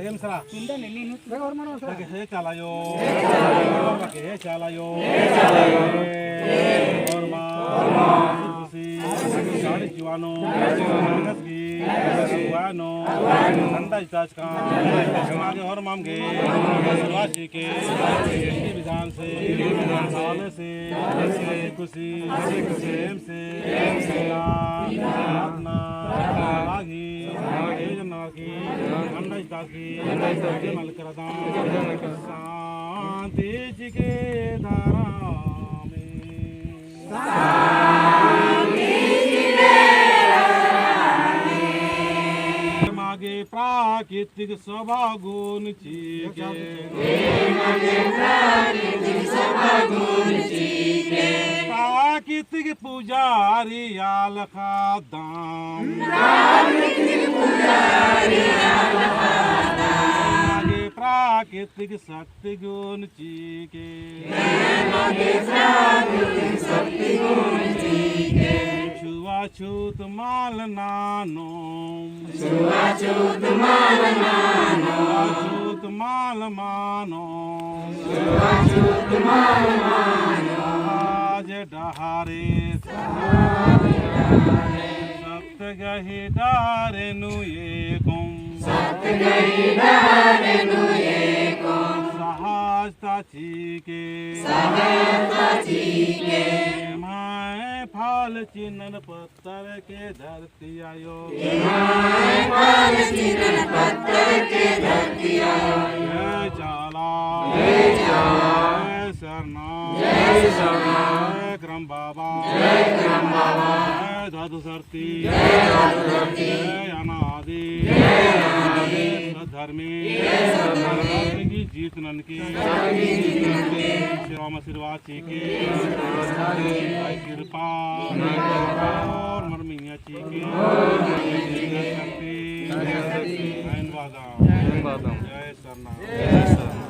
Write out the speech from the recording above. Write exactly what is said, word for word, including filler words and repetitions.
एम सरा। बगे हे चालायो। बगे हे चालायो। ओरमा। खुशी। गाड़ी चुवानो। नसगी। चुवानो। ठंडा इताज का। मागे ओरमाम गे। सुरवासी के। विधि विधान से। चाले से। खुशी। प्रेम से। प्रार्थना। लागी। योजना की। ठंडा इताज की। मल करदा। शांति चिके धरमे। मागे प्राकृतिक सभा गुन चिके। प्राकृतिक पुजारी आलखा दाम। मागे प्राकृतिक शक्ति गुन चिके। छुआछूत मल मानो। छुआछूत मल मानो। छुआछूत मल मानो। छुआछूत मल मानो। आज डहरे। सत्य गही डहरे नू एकोम। सत्य गही डहरे नू एकोम। सहजता चिके। सहजता चिके। एम्है फल चिन्हन पत्तर के धरती आयो। एम्है फल चिन्हन पत्तर के धरती आयो। जय चाला। जय चाला। जय सरना। जय सरना। जय करम बाबा। जय करम बाबा। जय दादू सरती। जय दादू सरती। जय अनादि। जय अनादि। सद्धर्मी। जय सद्धर्मी। सत्य गही जीत ननके। सत्य गही जीत ननके। सेवा में आशीर्वाद चिके। भाई कृपा और मरमिया चिके। शक्ति। धन्यवाद। धन्यवाद। जय सरना।